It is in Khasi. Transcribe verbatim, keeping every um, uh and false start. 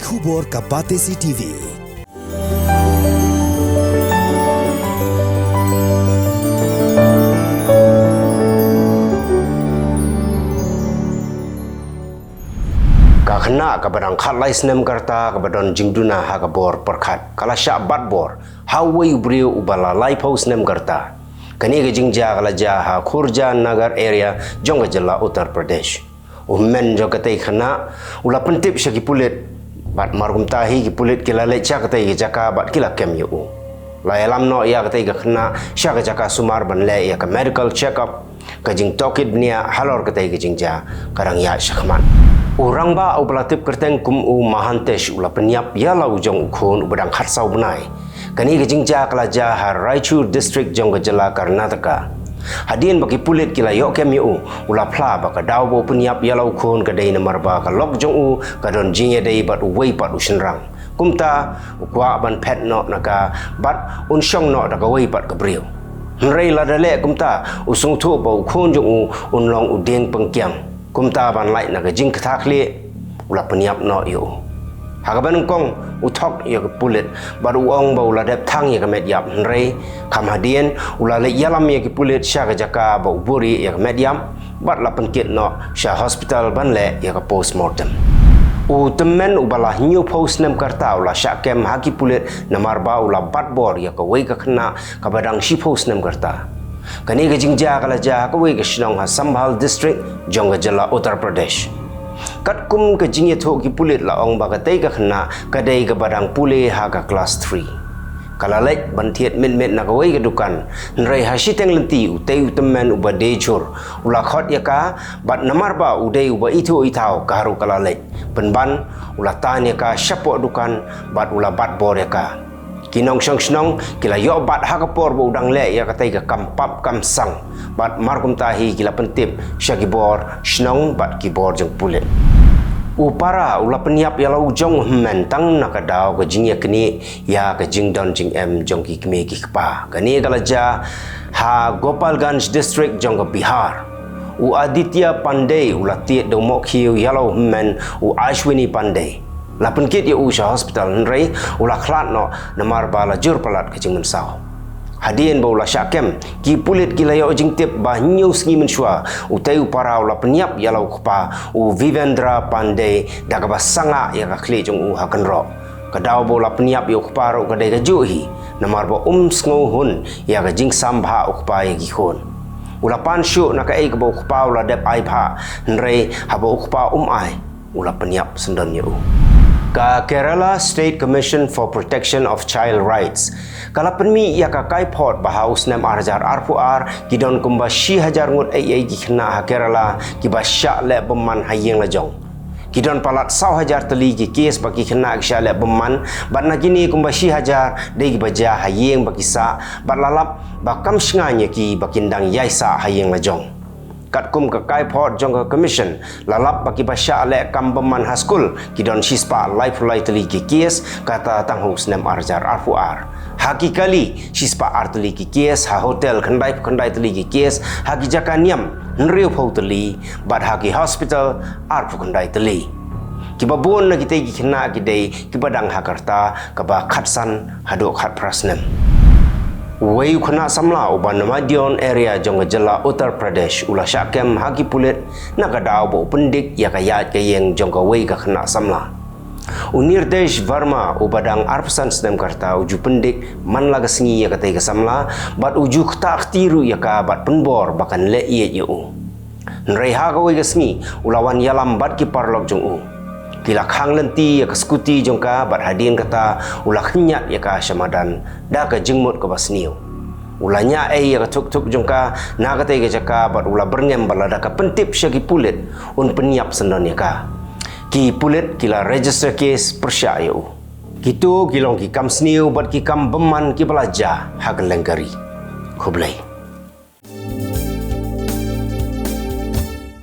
Khubor ka Batesi T V. Ka khynnah kaba dang khatlai snem ka rta kaba don jingduna ha ka bor pyrkhat ka la shah bat bor ha uwei u briew uba la laiphew snem ka rta. Kane ka jingjia ka la jia ha Khurja Nagar area jong ka jylla Uttar Pradesh. U hynmen jong katei ka khynnah u la pyntip sha ki pulit bad mar kumta hi ki pulit ki la leit sha katei ka jaka bad ki la kem ïa u. La ïalam noh ïa katei ka khynnah sha ka jaka sumar ban leh ïa ka medical check up. Ka jingtohkit bniah halor katei ka jingjia ka dang ïaid shakhmat. U rangbah uba la tip kyrteng kum u Mahantesh u la pynïap ïa la u jong u khun uba dang khatsaw bnai. Kane ka jingjia ka la jia ha Raichur district jong ka jylla Karnataka. Hadien ba ki pulit ki la ïoh kem ïa u, u la phla ba ka daw ba u pynïap ïa la u khun ka dei namar ba ka lok jong u ka don jingïadei bad uwei pat u shynrang. Kumta u kwah ban phet noh na ka bad un shong noh da kawei pat ka briew. Hynrei lada leh kumta u sngewthuh ba u khun jong u un long u dieng pynkiang. Kumta ban lait na ka jingkthah khlieh u la pynïap noh ïa u. Ha kaba nyngkong u thok ïa ka pulit bad u ong ba u la dep thang ïa ka met ïap, hynrei kham hadien u la leit ïalam ïa ki pulit sha ka jaka ba u buhrieh ïa ka met ïap bad la pynkit noh sha hospital ban leh ïa ka postmortem. U tymmen uba la hynñiewphew snem ka rta u la shah kem ha ki pulit namar ba u la bat bor ïa kawei ka khynnah kaba dang shiphew snem ka rta. Kane ka jingjia ka la jia ha kawei ka shnong ha Sambhal district jong ka jylla Uttar Pradesh. Katkum ka jingïathuh ki pulit la ong ba katei ka khynnah ka dei kaba dang pule ha ka klas three. Ka la leit ban thied mynmiet na kawei ka dukan, hynrei ha shiteng lynti utei u tymmen uba dei jhur u la khot ïa ka bad namar ba u dei uba ithuh ithaw ka haru ka la leit. Pynban u la tan ïa ka shapoh dukan bad u la bat bor ïa ka. Ki nongshong shnong ki la ïoh bat ha ka por ba u dang leh ïa katei ka kam pap kam sang bad mar kumta hi ki la pyntip sha ki bor shnong bad ki bor jong pulit. U para u la pynïap ïa la u jong u hynmen tang na ka daw ka jingïaknieh ïa ka jingdon jingem jong ki kmie ki kpa. Kane ka la jia ha Gopalganj district jong ka Bihar. U Aditya Pandey u la tied da u mohkhiew ïa la u hynmen u Ashwini Pandey. La pynkit ïa u sha hospital hynrei u la khlad noh namar ba la jur palat ka jingmynsaw. Hadien ba u la shah kem ki pulit ki la ïoh jingtip ba hynñiew sngi mynshuwa utei u para u la pynïap ïa la u kpa u Vivendra Pandey da kaba sangah ïa ka khlieh jong u ha kynroh. Ka daw ba u la pynïap ïa u kpa ruh ka dei kajuh hi namar ba um sngewhun ïa ka jingsam bha u kpa ïa ki khun. U la pan shuh na kaei kaba u kpa u la dep ai bha, hynrei haba u kpa um ai u la pynïap syndon ïa u. Ka Kerala State Commission for Protection of Child Rights ka la pynmih ïa ka kaiphod ba ha u snem ar hajar arphew ar ki don kumba shi hajar ngut eiei ki khynnah ha Kerala kiba shah leh bymman ha ïing la jong. Ki don palat saw hajar tylli ki kes ba ki khynnah ki shah leh bymman bad na kine kumba shi hajar dei kiba jia ha ïing ba ki sah bad la lap ba kam shngaiñ ïa ki ba kin dang ïai sah ha ïing la jong. Katkum ka kaiphod jong ka Commission la lap ba kiba shah leh kam bymman ha skul ki don shispah laiphew lai tylli ki kes kata tang ha u snem ar hajar arphew ar. Ha ki kali shispah ar tylli ki kes, ha hotel khyndaiphew khyndai tylli ki kes, ha ki jaka niam hynriewphew tylli bad ha ki hospital arphew khyndai tylli. Kiba bun na kitei ki khynnah ki dei kiba dang ha ka rta kaba khatsan haduh khatphra snem. Uwei u khynnah samla uba na Madion area jong ka jylla Uttar Pradesh u la shah kem ha ki pulit na ka daw ba u pyndik ïa ka ïaid ka ïeng jong kawei ka khynnah samla. U Nirdesh Verma uba dang arphew san snem ka rta u ju pyndik man la ka sngi ïa katei ka samla bad u ju ktah kti ruh ïa ka bad pynbor ba kan leh ïeit ïa u. Hynrei ha kawei ka sngi u la wan ïalam bad ki paralok jong u. Ki la khang lynti ïa ka skuti jong ka bad hadien kata u la khñiat ïa ka sha madan da ka jingmut kaba sniew. U la ñiah ei ïa ka thukthuk jong ka na katei ka jaka bad u la byrngem ba lada ka pyntip sha ki pulit un pynïap syndon ïa ka. Ki pulit ki la register case pyrshah ïa u. Kito ki long ki kam sniew bad ki kam bymman kiba la jia ha kylleng ka ri. Khublei.